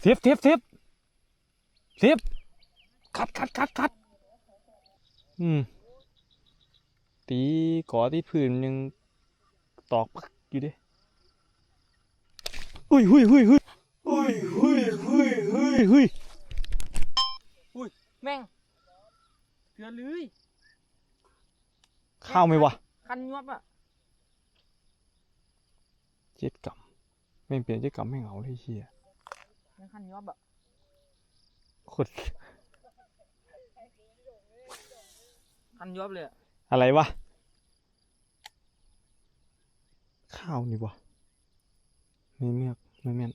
ສິບ ສິບ ສິບ ສິບ ຄັດ ຄັດ ຄັດ ຄັດ ອືມ ຕີກໍຕິດພື້ນຍັງຕອກປຶກຢູ່ເດ້. ອຸ້ຍ ຫຸ້ຍ ຫຸ້ຍ ຫຸ້ຍ ຫຸ້ຍ ແມ່ງ ເທື່ອເລີຍ ຄາວແມ່ນບໍ່? ຄັນຍວບອະ ເຈັດກຳ ແມ່ງເປັນເຈັດກຳແມ່ງເອົາເລີຍເຮີຍ ແມ່ງຄັນຍວບອະ ໂຄດ ຄັນຍວບເລີຍອະ ອະໄລວະ? ຄາວນີ້ບໍ່? ໃນເມືອກ ບໍ່ແມ່ນ